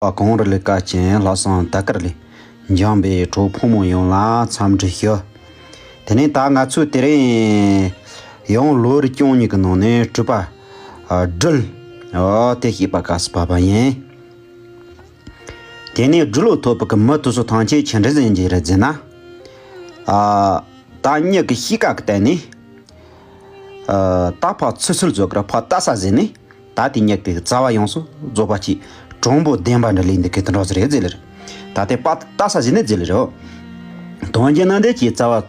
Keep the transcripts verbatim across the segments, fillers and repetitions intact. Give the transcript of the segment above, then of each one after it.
གངས་རི་ལས་ཀ་ཅན་ལྷག་བསམ་དར་དཀར་ལས། འཇམ་པའི་གྲོགས་ཕོ་མོ་ཡོངས་ལ་འཚམས་འདྲི་ཞུ། དེ་ནས་ད་ང་ཚོས་དེ་རིང་ཡང་ལོ་རེ་བཅུ་གཉིས་ཀྱི་ནང་ནས་སྤྲུལ་པ་སྦྲུལ་དེ་བཤད་པ་སྐབས་སུ་བབས་པ་ཡིན། དེ་ནས་སྦྲུལ་ལོ་ཐོབ་པའི་མི་དེ་ཚོ་ཐམས་ཅད་ཆི་འདྲ་ཟེར་གྱི་རེད་ཟེར་ན། ད་མྱི་གི་གཤིས་ཀ་གི་སྟེང་ནས། ད་ཕར་ཚུར་ཚུར་བཟོ་གི་ར་ཕར་ལྟ་ས་ཟིན་ནས། ད་དེ་མྱི་དེ་རྩ་བ་ཡོངས་སུ་རྫོགས་པ་ཅིག་གྲུང་པོ་བདེན་པ་འདྲ་ལས་འདི་གི་དུ་འགྲོ་ཟེར་རེད་ཟེར་ལེ་རེད། ད་དེ་ཕར་ལྟ་ས་ཟིན་ནས་ཟེར་ལེ་རེད། དོན་གྱི་ནང་དེ་ཅིག་རྩ་བ་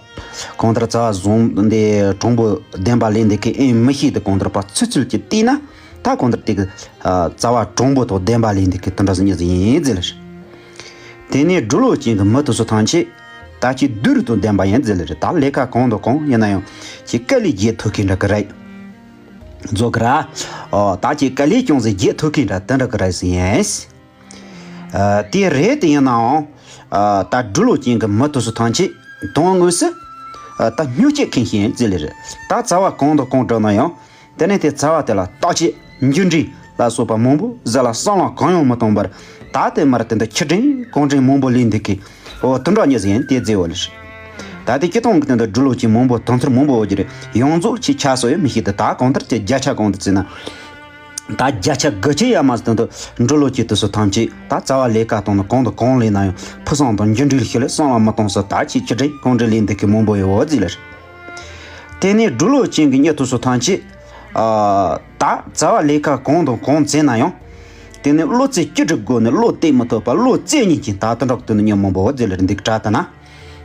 གང་ལྟར་རྩ་བ་བཟུང་འདི་གྲུང་པོ་བདེན་པ་ལས་འདི་གི་ཨེ་མི་ཤེས་དེ་གང་ལྟར་ཕར་ཚུར་ཚུར་གྱི་བལྟས་ན་ད་གང་ལྟར་དེ་གི་རྩ་བ་གྲུང་པོ་དང་བདེན་པ་ལས་འདི་གི་དུ་འགྲོ་ཟེར་ཉི་ཟིན་ཡིན་ཟེར་ལེ་རེད། དེ་ནས་སྦྲུལ་ལོ་ཅན་གྱི་མི་དེ་ཚོ་ཐམས་ཅད་ད་ཅིག་བདུད་དང་ལྡན་པ་ཡིན་ཟེར་ལེ་རེད། ད་ལས་ཀ་གང་དང་གང་ཡིན་ན་ཡང་ཅིག་དཀའ་ལས་རྒྱག་ཐུབ་མཁན་འདྲ་གི་རེད། རྫོགས་གི་ར། ཨོ་ད་ཅིག་དཀའ་ལས་ཅུང་ཟད་རྒྱག་ཐུབ་མཁན་འདྲ་དེ་འདྲ་གི་རེད་ཟེར་ཡིན། ཨ་དེ་རེད་དེ་ཡིན་ནའང་ཨ་ད་སྦྲུལ་ལོ་ཅན་གྱི་མི་དེ་ཚོ་ཐམས་ཅད་དོན་དངོས་སུ་ཨ་ད་སྨྱོ་སྐྱེ་མཁན་ཞིག་ཡིན་ཟེར་ལེ་རེད། ད་རྩ་བ་གང་དང་གང་འགྲོ་ན་ཡང་། དེ་ནས་དེ་རྩ་བ་དེ་ལ་བརྟག་དཔྱད་འཇུག་འདྲི་ལ་སོགས་པ་མང་པོ་ཟ་ལ་བསམ་བློ་གང་ཡང་མི་གཏོང་བར། ད་དེ་མར་དེ་འདྲ་ཁྱི་འདྲེ་གོང་འདྲེ་མང་པོ་ལས་འདུག་གི། འོ་དུ་འགྲོ་ཉེ་ཟིན་དེ་རྫས་འོ་ལེ་རེད། ད་དེ་སྤྱི་བཏང་གི་དེ་འདྲ་སྦྲུལ་ལོ་ཅན་མང་པོ་དོན་ཚུལ་མང་པོ་འོ་གི་རེད། ཡོངས་རྫོགས་ཀྱི་ཆ་སོགས་ཡང་མི་ཤེས་ཏེ། ད་གང་ལྟར་དེ་བརྒྱ་ཆ་གང་དུ་བརྩིས་ན། ད་བརྒྱ་ཆ་དགུ་ཅི་ཡ་མ་ཟིན་དུ་སྦྲུལ་ལོ་ཅན་དེ་ཚོ་ཐམས་ཅད་ད་རྩ་བ་ལས་ཀ་གཏོང་ན་གང་དང་གང་ལས་ན་ཡང་ཕུགས་བསམ་དང་འཇུག་འདྲི་ལ་ཤི་ལ་བསམ་བློ་མི་གཏོང་ས། ད་ཅིག་ཁྱི་འདྲེ་གོང་འདྲེ་ལས་འདུག་གི་མང་པོ་ཡོད་འོ་རྫས་ལེ་རེད། དེ་ནས་སྦྲུལ་ལོ་ཅན་གྱི་མྱི་དེ་ཚོ་ཐམས་ཅད། ཨ་ད་རྩ་བ་ལས་ཀ་གང་དང་གང་བཙལ་ན་ཡང་། དེ་ནས་བློ་རྩེ་གཅིག་སྒྲིལ་སྒོ་ནས་བློ་གཏད་མི་ཐུབ་པ། བློ་རྩེ་གཉིས་ཀྱིས་ད་དུ་འགྲོག་དུ་ནི་མྱི་མང་པོ་འོ་རྫས་ལེ་རེད་འདུག་གྲ་ད་ན།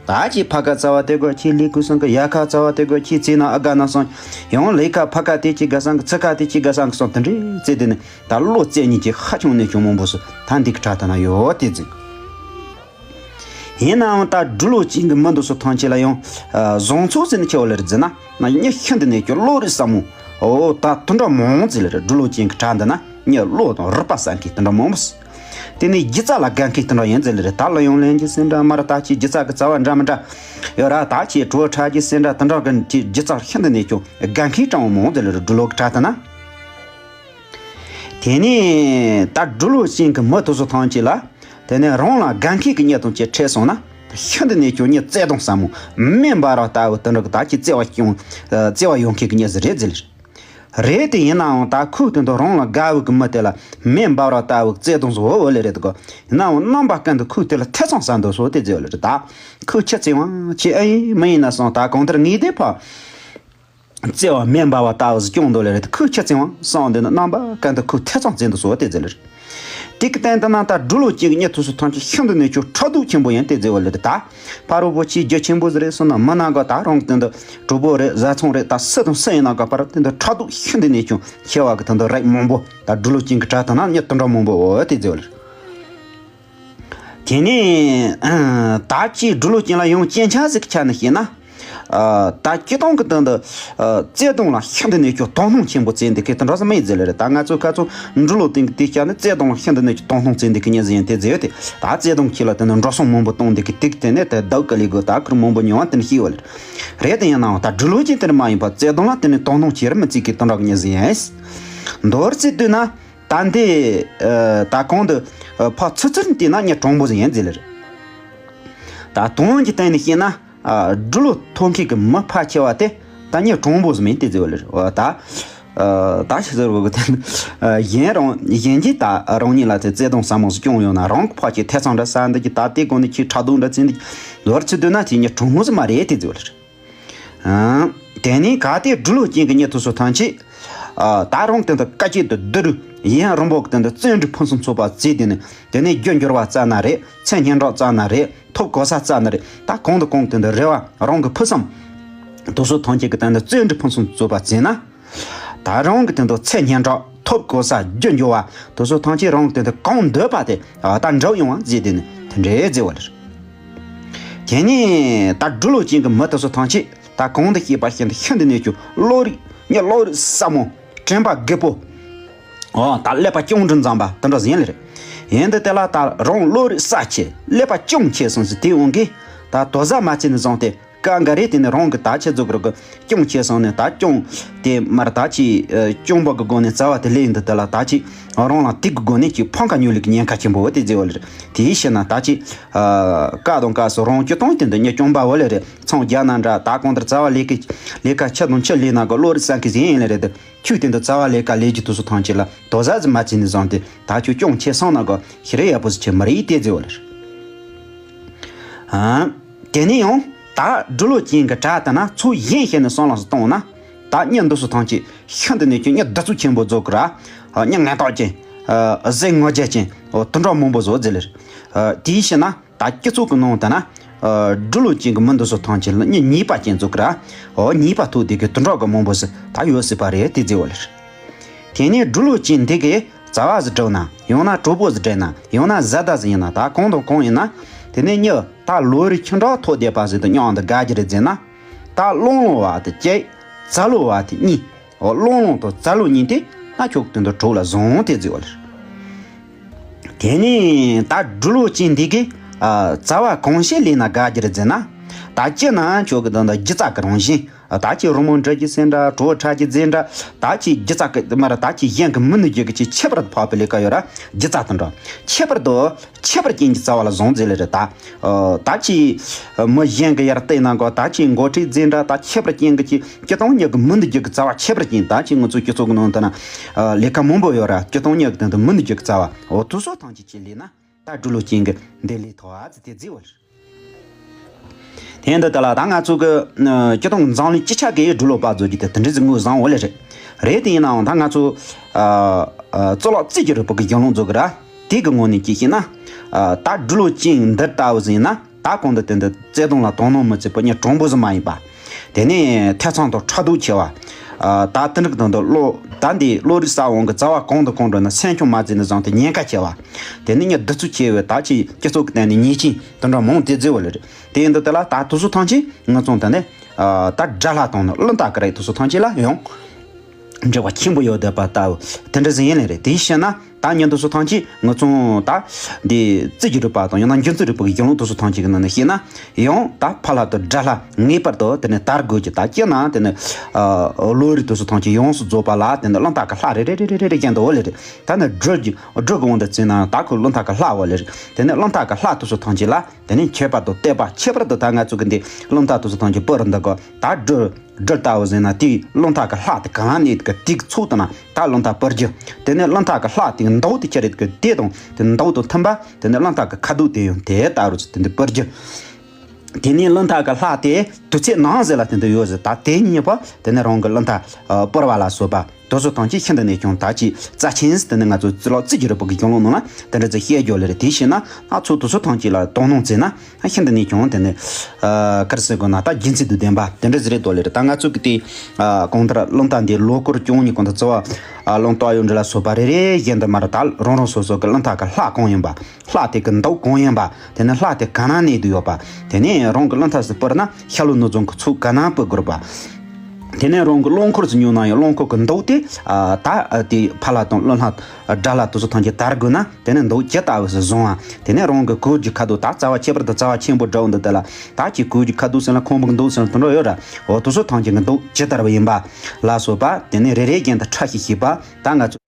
ད་ཅིག་ཕ་ཁ་རྩ་བ་དེ་དགོས་ཁྱི་ལས་ཀུ་སང་གི། ཡ་ཁ་རྩ་བ་དེ་དགོས་ཁྱི་རྩེ་ན་ཨ་དགའ་ན་སང་། ཡང་ལས་ཀ་ཕ་ཁ་དེ་ཅིག་དགའ་སང་གི། ཚི་ཁ་དེ་ཅིག་དགའ་སང་གི་སང་དེ་འདྲའི་རྩེ་དེ་ནི་ད་བློ་རྩེ་གཉིས་ཀྱིས་ཧ་ཅང་ནས་ཅུང་མང་པོ་སུ་ད་འདུག་གྲ་ད་ན་ཡོད་དེ་རྫས། ཡིན་ནའང་ད་སྦྲུལ་ལོ་ཅན་གྱི་མི་འདི་ཚོ་ཐམས་ཅད་ལ་ཡང་བཟང་ཚུལ་ཟེར་ནས་ཁྱེར་བ་ལེ་རེད་ཟེར་ན། ན་མྱི་ཤིན་ཏུ་ནས་ཀྱང་བློ་རིག་ཟབ་མོ། འོ་ད་དུ་འདྲ་མང་ཟེར་ལེ་རེད། སྦྲུལ་ལོ་ཅན་གྱི་གྲ་འདི་ན་མྱི་བློ་དང་རིག་པ་ཟབ་མཁན་དུ་འདྲ་མང་པོ་ཟེར། དེ་ནས་སྒྱུ་རྩལ་ལ་དགའ་མཁན་དུ་འདྲ་ཡིན་ཟེར་ལེ་རེད། ད་ལོ་ཡང་ལེན་རྒྱུ་ཟེར་འདྲ་མ་ར་ད་ཅིག་སྒྱུ་རྩལ་གྱི་རྩ་བ་འདྲ་མི་འདྲ་ཡོད་ར། ད་ཅིག་བྲོ་འཁྲབ་རྒྱུ་ཟེར་འདྲ་དུ་འདྲ་གི་སྒྱུ་རྩལ་ཤིན་ཏུ་ནས་ཀྱང་དགའ་མཁན་གྲངས་མང་ཟེར་ལེ་རེད། སྦྲུལ་ལོ་གི་གྲ་འདི་ན། དེ་ནས་ད་སྦྲུལ་ལོ་ཅན་གྱི་མི་དེ་ཚོ་ཐམས་ཅད་ལ། དེ་ནས་རང་ལ་དགའ་མཁན་གྱི་མྱི་དང་བཅས་འཕྲད་སོང་ན། ཤིན་ཏུ་ནས་ཀྱང་མྱི་བརྩེ་གདུང་ཟབ་མོ། མེ་འབར་བ་ལྟ་བུ་དུ་འགྲོག་གི་ད་ཅིག་བརྩེ་བ་ཀྱང་བརྩེ་བ་ཡོང་མཁན་གྱི་མྱི་ཟིག་རེད་ཟེར་ལེ་རེད། དེ་ཡིན་ནའང་ད་ཁོས་དེ་འདྲ་རང་ལ་དགའ་བའི་གི་མི་དེ་ལ་མེ་འབར་བ་ལྟ་བུ་བརྩེ་གདུང་ཟིག་འོ་འོ་ལེ་རེད་དགོ། ཡིན་ནའང་རྣམ་པ་ཀུན་ཏུ་ཁོས་དེ་ལ་ཐེ་ཚོམ་ཟ་འདུག་སོ་དེ་ཟེར་བ་ལེ་རེད། ད་ཁོས་ཁྱི་བརྩེ་བ་ཅི་ཨེ་ཡིན་མི་ཡིན་ན་སོང་། ད་གང་ལྟར་ངས་དེ་ཕ། བརྩེ་བ་མེ་འབར་བ་ལྟ་བུ་ཟིག་སྐྱོང་འདུག་ལེ་རེད། ཁོས་ཁྱི་བརྩེ་བ་སང་འདི་ནི་རྣམ་པ་ཀུན་ཏུ་ཁོས་ཐེ་ཚོམ་བརྩེ་འདུག་སོ་དེ་ཟེར་ལེ་རེད། དེ་གི་སྟེང་དུ་ན་ད་སྦྲུལ་ལོ་ཅན་གྱི་མྱི་དེ་ཚོ་ཐམས་ཅད་ཤིན་ཏུ་ནས་ཀྱང་ཕྲག་དོག་ཆེན་པོ་ཡིན་དེ་ཟེར་བ་ལེ་རེད། ད་ཕ་རོལ་པོ་ཆེའི་རྒྱུ་ཆེན་པོ་ཟིག་རེད་སོང་ན་མི་ནང་ག་ད་རང་གི་སྟེང་དུ་གྲོགས་པོ་རེད་བཟའ་ཚང་རེད་ད་སུ་དང་སུ་ཡིན་ནང་ག་པར་སྟེང་དུ་ཕྲག་དོག་ཤིན་ཏུ་ནས་ཀྱང་ཆེ་བ་གི་སྟེང་དུ་རིགས་མང་པོ། ད་སྦྲུལ་ལོ་ཅན་གྱི་གྲ་དང་ན་མྱི་དུ་འདྲ་མང་པོ་འོ་དེ་ཟེར་བ་ལེ་རེད། དེ་ནས་ད་ཅིག་སྦྲུལ་ལོ་ཅན་ལ་ཡང་སྐྱེ་ཆ་ཟིག་ཆ་ནས་བཤད་ན། ད་སྤྱིར་བཏང་གི་དོན་དུ་བརྩེ་དུང་ལ་ཤིན་ཏུ་ནས་ཀྱང་དོ་སྣང་ཆེན་པོ་བྱེད་འདི་གི་དོན་འགྲོ་ས་མེད་ཟེར་ལེ་རེད། ད་ང་ཚོ་ཁ་ཚོ་འབྲི་ལོ་སྟེང་གི་དེ་བྱས་ནས་བརྩེ་དུང་ལ་ཤིན་ཏུ་ནས་ཀྱང་དོ་སྣང་བྱེད་འདི་གི་མྱི་ཟིག་ཡིན་དེ་ཟེར་ཡོད་དེ། ད་བརྩེ་དུང་ཁྱེད་ལ་དེ་ནས་འགྲོ་སོང་མང་པོ་གཏོང་འདི་གི་དེ་གི་དེ་ནས་དེ་བདག་གི་ལས་དགོས་ད་ཁུར་མང་པོ་མྱོང་བ་དེ་ནས་ཤེས་ཡོད་ལེ་རེད། དེ་ཡིན་ནའང་ད་འབྲི་ལོ་ཅན་དེ་ནས་མ་ཡིན་པ་བརྩེ་དུང་ལ་དེ་ནས་དོ་སྣང་བྱེད་ར་མི་བྱེད་གི་དོན་འགྲོ་གི་མྱི་ཟིག་ཡིན། མདོར་བྱས་བསྡུས་ན། ད་འདི་ད་གོང་དུ་ཕ་ཚུར་ཚུར་བལྟས་ན་མྱི་གྲུང་པོ་ཟིག་ཡིན་ཟེར་ལེ་རེད། ད་དོན་གྱི་སྟེང་ནས་བཤད་ན་སྦྲུལ་ལོ་ཐོབ་མཁན་གྱི་མི་ཕལ་ཆེ་བ་དེ་ད་མྱི་གྲུང་པོ་ཟིག་མིན་དེ་ཟེར་བ་ལེ་རེད། ད་ད་ཤི་ཟེར་བ་གི་དེ་གཞན་རང་གཞན་གྱིས་ད་རང་ཉིད་ལ་དེ་བརྩེ་དུང་ཟབ་མོ་ཟིག་སྐྱོང་ཡོང་ན་རང་གི་ཕ་ཆེ་ཐེ་ཚོམ་འདྲ་ཟ་འདི་གི་ད་དེ་གོང་ནས་ཁྱི་ཕྲག་དོག་འདྲ་བྱེད་འདི་གི་མདོར་བྱས་བསྡུས་ན་དེ་མྱི་གྲུང་པོ་ཟིག་མ་རེད་དེ་ཟེར་བ་ལེ་རེད། དེ་ནས་གལ་ཏེ་སྦྲུལ་ལོ་ཅན་གྱི་མྱི་དེ་ཚོ་ཐམས་ཅད། ད་རུང་དེ་འདི་དཀའ་སྤྱད་དུ་བསྡུ་རུ་ཡུན་རིང་པོ་གི་དེ་འདི་བརྩོན་འགྲུས་ཕུན་སུམ་ཚོགས་པ་བྱས་དེ་ནས་དེ་ནས་རྒྱུ་འབྱོར་བ་བཙལ་ན་རེད། མཚན་སྙན་གྲགས་བཙལ་ན་རེད། ཐོབ་གོ་ས་བཙལ་ན་རེད། ད་གང་དང་གང་དེ་འདི་རེ་བ་རང་གི་ཕུགས་བསམ་དེ་ཚོ་ཐམས་ཅད་ཀྱི་དེ་འདི་བརྩོན་འགྲུས་ཕུན་སུམ་ཚོགས་པ་བྱས་ན། ད་རང་གི་དེ་འདི་མཚན་སྙན་གྲགས་ཐོབ་གོ་ས་རྒྱུ་འབྱོར་བ་དེ་ཚོ་ཐམས་ཅད་རང་གི་དེ་འདི་གང་འདོད་པ་དེ་ད་འགྲུབ་ཡོང་བ་བྱས་དེ་ནས་དེ་འདྲའི་བརྩེ་བ་ལེ་རེད། དེ་ནས་ད་སྦྲུལ་ལོ་ཅན་གྱི་མི་དེ་ཚོ་ཐམས་ཅད་ད་གོང་དུ་བཤད་པ་བཞིན་དུ་ཤིན་ཏུ་ནས་ཀྱང་བློ་རིག་ཉི་བློ་རིག་ཟབ་མོ་དྲན་པ་རྒད་པོ། ཨོ་ད་ཀླད་པ་ཅུང་འདྲི་འཛོམས་པ་དེ་འདྲ་ཟིག་ཡིན་ལེ་རེད། ཡིན་དུས་དེ་ལ་ད་རང་བློ་རིག་གསལ་ཆེ་ཀླད་པ་ཅུང་ཆེ་སོང་ཟིག་དེ་འོང་གི་ད་དོ་ཟ་མ་བྱས་ནས་བཟུང་སྟེ་ ཀ་འགའ་རེ་དེ་ནི་རང་གི་ད་ཆེ་ཟུག་རུ་གི་སྐྱོང་བྱས་སོང་ནས། ད་སྐྱོང་དེ་མར་ད་ཅི་སྐྱོང་པ་གི་སྒོ་ནས་རྩ་བ་དེ་ལས་འདི་དེ་ལ་ད་ཅི་རང་ལ་དེ་གི་སྒོ་ནས་ཅི་ཕམ་ཁ་ཉོ་ལུགས་ཉེན་ཁ་ཆེན་པོ་དེ་ཟེར་བ་ལ་རེད། དེའི་ཕྱིར་ན་ད་ཅི་ཀ་དང་ཀ་སོ་རང་སྤྱི་སྟངས་དེ་འདི་ཉེ་སྐྱོང་པ་བོ་ལ་རེད། ཚང་རྒྱ་ན་འདྲ། ད་གང་ལྟར་རྩ་བ་ལས་ཀ་ལས་ཀ་ཆ་དང་ཆ་ལས་ན་གི་བློ་རིག་ས་གི་ཟིན་ཡིན་ལ་རེད། ཁྱོད་དེ་འདི་རྩ་བ་ལས་ཀ་ལས་རྒྱུ་དུ་སོ་ཐང་ཆེ་ལ་དོ་ཟ་ཟི་མ་ཆེ་ནི་བཟང་དེ་ད་ཁྱོད་སྐྱོང་ཆེ་སོང་ན་གི་ཤི་རེ་ཡ་པོ་སི་ཆེ་མ་རེད་དེ་ཟེར་བ་ལ་རེད། དེ་ནས་ཡང་ད་འབྲི་ལོ་ཅན་གྱི་གྲྭ་ད་ན་ཚོ་ཡན་ཤེས་ནས་སོང་ལ་སོ་གཏོང་ན། ད་གཉིད་འདི་སུ་ཐང་ཆེ་ཤིན་ཏུ་ནས་ཀྱི་གཉིད་བདུད་རྩི་ཆེན་པོ་རྫོགས་ཀྱི་ར། གཉིད་ངན་རྟགས་ཅན། གཟི་ངོ་རྒྱལ་ཅན། དུད་འགྲོ་མང་པོ་བཟོ་ཟེར་ལེར། དེའི་ཕྱིར་ན་ད་སྤྱི་ཚོགས་ཀྱི་ནང་ད་ན། འབྲི་ལོ་ཅན་གྱི་མི་འདི་སུ་ཐང་ཆེ་ལ་གཉིད་ཉེས་པ་ཅན་རྫོགས་ཀྱི་ར། ཉེས་པ་ཐོག་དེ་གི་དུད་འགྲོ་གི་མང་པོ་ཟེར་ད་ཡོད་སྲིད་པ་རེད་དེ་ཟེར་བ་ལེར། དེ་ནས་འབྲི་ལོ་ཅན་འདི་གི་རྩ་བ་ཟིག་བསྒྲུབས་ན། ཡང་ན་གྲོགས་པོ་ཟིག་བསྒྲིགས་ན། ཡང་ན་བཟའ་ཟླ་ཟིག་ཡིན་ན། ད་གང་དང་གང་ཡིན་ན། དེ་ནས་མྱི་ད་ལོ་རེ་ཁྱི་འདྲ་ཐོག་བསྡད་པ་ཟིག་དང་མཉམ་དུ་དགའ་རྒྱུ་རེད་ཟེར་ན། ད་བློང་བློང་བ་དེ་གཅིག་བཙལ་ལོ་བ་དེ་གཉིས། འོ་བློང་བློང་དང་བཙལ་ལོ་གཉིས་དེ་ན་ཁྱོད་དོན་དུ་གྲོགས་ལ་བཟང་དེ་ཟེར་བ་ལེར། དེ་ནས་ད་འབྲི་ལོ་ཅན་འདི་གི་རྩ་བ་གང་བྱས་ལས་ན་དགའ་རྒྱུ་རེད་ཟེར་ན། ད་སྤྱིར་ན་ཁྱོད་ཀྱི་དོན་དུ་སྒྱུ་རྩལ་གི་རང་བཞིན། ད་ཅི་རི་མོ་འབྲི་རྒྱུ་ཟེར་འདྲ། བྲོ་བ་འཁྲབ་རྒྱུ་ཟེར་འདྲ། ད་ཅི་སྒྱུ་རྩལ་གི་མར་ད་ཅི་གཞན་གྱི་མི་ནུས་རྒྱུ་གི་ཅི་ཁྱད་པར་དུ་འཕགས་པའི་ལས་ཀ་ཡོད་ར། སྒྱུ་རྩལ་དང་འདྲ། ཁྱད་པར་དུ་ཁྱད་པར་ཅན་གྱི་རྩ་བ་ལ་བཟང་ཟེར་ལེ་རེད་ད། ད་ཅི་མི་གཞན་གྱི་ཡར་བལྟས་ན་གོ། ད་ཅི་མགོ་ཁྲིད་ཟེར་འདྲ། ད་ཁྱད་པར་ཅན་གྱི་ཅི་སྤྱི་སྟངས་ཉག་གི་མི་ནུས་རྒྱུ་གི་རྩ་བ་ཁྱད་པར་ཅན། ད་ཅི་ང་ཚོ་སྤྱི་ཚོགས་ཀྱི་ནང་དུ་ན་ལས་ཀ་མང་པོ་ཡོད་ར། སྤྱི་སྟངས་ཉག་གི་དོན་དུ་མི་ནུས་རྒྱུ་གི་རྩ་བ། འོ་དུ་སོ་ཐང་ཅི་ཅི་ལས་ན། ད་འབྲི་ལོ་ཅན་གྱི་འདི་ལས་ཐོ་ཨ་ཙི་དེ་རྫི་བ་ལེར། དེ་འདི་ལྟ་ལ་ད་ང་ཚོ་གི་སྤྱི་སྟངས་འཛམ་གླིང་སྤྱི་ཆ་གི་འབྲི་ལོ་པ་བཟོ་རྒྱུ་དེ་དེ་འདྲ་ཟིག་དངོས་བཟང་བོ་ལེ་རེད། རེད་དེ་ཡིན་ནའང་ད་ང་ཚོ་གཙུག་ལག་རྩིས་ཀྱི་རིག་པ་གི་གཞུང་ལུགས་བཟོ་གི་ར། དེ་གི་ངོས་ནས་ཅི་ཤེས་ན། ད་འབྲི་ལོ་ཅན་འདི་ལྟ་བུ་ཟིན་ན་ད་གོང་དུ་དེ་འདི་བརྩེ་དུང་ལ་དོ་སྣང་མི་བྱེད་པ་ཉིད་གྲུང་པོ་ཟིག་མ་ཡིན་པ། དེ་ནས་ཐེ་ཚོམ་དང་ཕྲག་དོག་ཆེ་བ། ད་དེ་འདྲ་གི་དོན་དུ་བློ་ད་འདི་བློ་རིག་ས་འོང་གི་རྩ་བ་གང་དང་གང་འགྲོ་ན་སེམས་ཆུང་མ་བརྩིས་ནས་བཟང་དེ་ཉེན་ཁ་ཆེ་བ། དེ་ནས་ཉི་བདུད་རྩི་ཆེ་བའི་ད་ཅི་སྤྱི་ཚོགས་ཀྱི་སྟེང་ནས་ཉེས་ཅན་དེ་འདྲ་མང་དེ་བརྩི་བ་ལེ་རེད། དེ་ཡིན་དུས་དེ་ལ་ད་དུ་སུ་ཐང་ཆེ་ང་ཚོ་ད་ནས་ད་དགྲ་ལྷ་དང་ནི་ཀླུ་ཐག་གི་རེད། དུ་སུ་ཐང་ཆེ་ལ་ཡང་འབྲེལ་བ་ཆེན་པོ་ཡོད་བསྡད་པ་ལྟ་བུ་དེ་འདྲ་ཟིན་ཡིན་ལེ་རེད། དེའི་ཕྱིར་ན། ད་ཉིན་དུ་སུ་ཐང་ཅི་ང་ཚོ་ད་འདི་རྩིས་ཀྱི་རིག་པ་དང་ཡང་ན་འགྱུར་རྩིས་རིག་པ་གི་གཞུང་ལུགས་དུ་སུ་ཐང་ཅི་གི་ནང་ནས་བཤད་ན་ཡང་ད་ཕ་ལྷ་དང་དགྲ་ལྷ་ངེས་པར་དུ་དེ་ནས་དར་དགོས་ཀྱི། ད་སྤྱིར་ན་དེ་ནས་ཨ་བློ་རིག་དུ་སུ་ཐང་ཅི་ཡོངས་སུ་རྫོགས་པ་ལ་དེ་ནས་རླུང་རྟ་གི་ལྷ་རེ་རེ་རེ་རེ་རེ་རེ་བཞིན་དུ་འོ་ལེ་རེད། ད་ནི་སྦྲུལ་གྱི་སྦྲུལ་གི་དབང་དུ་བརྩིས་ན་ད་ཁོ་རླུང་རྟ་གི་ལྷ་འོ་ལེ་རེད། དེ་ནས་རླུང་རྟ་གི་ལྷ་དུ་སུ་ཐང་ཅི་ལ་དེ་ནས་ཁྱད་པར་དུ་བལྟས་པ་ཁྱད་པར་དུ་ད་ང་ཚོ་གི་འདི་རླུང་རྟ་དུ་སུ་ཐང་ཅི་སྤུ་རུ་འདི་གོ་ད་སྦྲུལ། སྦྲུལ་ལྟ་བུ་ཟེར་ན་དེའི་རླུང་རྟ་གི་ལྷ་དེ་གང་ལ་གནས་ཀྱི་དེའི་ཚོགས་དུ་ན་ད་རླུང་རྟ་སྤུར་རྒྱུ། དེ་ནས་རླུང་རྟ་གི་ལྷ་དེའི་མདོག་དེ་ཁྱེར་རེད་ཀྱི་དེ་དང་དེ་མདོག་དང་མཐུན་པ། དེ་ནས་རླུང་རྟ་གི་ཁ་དོག་དེ་ཡང་དེ་ལྟ་བུ་ཟེར་དེ་འདི་སྤུར་རྒྱུ། དེ་ནས་རླུང་རྟ་གི་ལྷ་དེ་དུས་ཚོད་ནང་ཟེར་ལ་དེ་འདི་ཡོད་ཟེར། ད་དེ་གཉིས་པ་དེ་ནས་རང་གི་རླུང་རྟ་སྤུར་བ་ལ་སོགས་པ་དུ་སུ་ཐང་ཅི་ཤིན་ཏུ་ནས་ཀྱང་ད་ཅི་རྩ་ཆེན་ཟེར། དེ་ནས་ང་ཚོ་རྩིས་ལ་རྩིས་ཀྱི་རིག་པ་གི་གཞུང་ལུགས་ནང་ལ་དེ་འདྲ་ཚོ་བཤད་རྒྱུ་ལེ་རེད། དེ་བྱས་ན་ང་ཚོ་དུ་སུ་ཐང་ཅི་ལ་དོ་སྣང་བྱས་ན། ཤིན་ཏུ་ནས་ཀྱང་དེ་ནས་ཨ་ག་རེ་ཟེར་དགོས་ན་ད་རྒྱུན་མཐུད་དུ་ལྡན་པ་དེ་འདྲ་ཟིག་རེད་དོ་ལེ་རེད། ད་ང་ཚོ་གི་དེ་ཨ་གང་ལྟར་རླུང་རྟ་འདི་ལོ་འཁོར་བཅུ་གཉིས་གོང་དུ་རྩི་བ་ཨ་རླུང་རྟ་གཡུ་འབྲུག་ལ་སོགས་པ་རེ་རེ་བཞིན་དུ་མར་ད་རང་རང་སོ་སོ་གི་རླུང་རྟ་གི་ལྷ་གང་ཡིན་པ། ལྷ་དེ་གི་མདོག་གང་ཡིན་པ། དེ་ནས་ལྷ་དེ་ག་ན་གནས་དུ་ཡོད་པ། དེ་ནས་རང་གི་རླུང་རྟ་ཟིག་སྤུར་ན་ཤ་ལུ་ནུ་རྫོང་གི་ཚོགས་ག་ན་སྤུ་དགོས་པ། དེ་ནས་རང་གི་རླུང་འཁོར་ཟིག་ཉོ་ན་ཡང་རླུང་འཁོར་གི་མདོག་དེ་ཨ་ད་ཨ་དེ་ཕ་ལྷ་དང་ཀླུ་ལྷ་དགྲ་ལྷ་དུ་སུ་ཐང་ཅི་དར་དགོས་ན། དེ་ནས་མདོག་ཇི་ལྟ་བུ་ཞིག་བཟུང་བ། དེ་ནས་རང་གི་གོས་ཀྱི་ཁ་དོག་ད་རྩ་བ་ཁྱད་པར་དུ་རྩ་བ་ཆེན་པོ་འདྲ་བོ་འདི་དག་ལ་ད་ཀྱི་གོས་ཀྱི་ཁ་དོག་ཟེར་ན་ཁང་པ་གི་མདོག་ཟེར་ན་དེ་འདྲ་ཡོད་ར། འོ་དུ་སུ་ཐང་ཅི་གི་མདོག་ཇི་ལྟ་བུ་ཡིན་པ་ལ་སོགས་པ་དེ་ནས་རེ་རེ་བཞིན་དུ་ཕྲ་ཞིང་ཞིབ་པ་ད་ང་ཚོ།